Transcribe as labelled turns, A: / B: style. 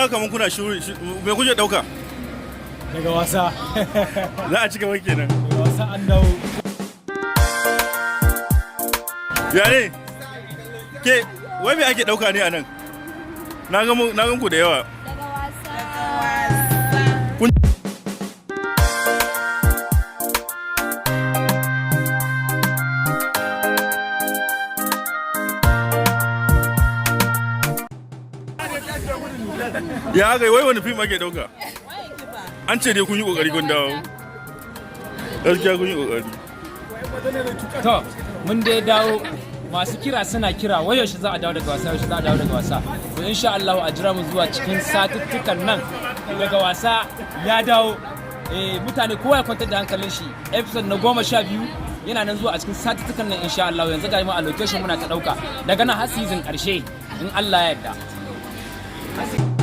A: ga kaman kuna shiru, me kuke dauka?
B: Daga wasa.
A: Za a ci gaba kenan.
B: Daga wasa an dawo.
A: Ya ne? Ke, wai me ake dauka ne a nan? Na gan ku da yawa.
C: Daga wasa.
A: Kun ya ga wai wani fim ake dauka? An ce dai kun yi kokari kun dawo. Gaskiya kun yi kokari.
D: To, mun dai dawo. Masu kira suna kira, wai yaushe za a dawo daga wasa, yaushe za a dawo daga wasa. To, insha Allah a jira mu zuwa cikin satuttukan nan, daga wasa ya dawo. Eh, mutane kowa ya kwantar da hankalin shi. Episode na 12 yana nan zuwa a cikin satuttukan nan, insha Allah. Yanzu ga mu a location muna ta dauka. Daga nan har season karshe in Allah ya yarda.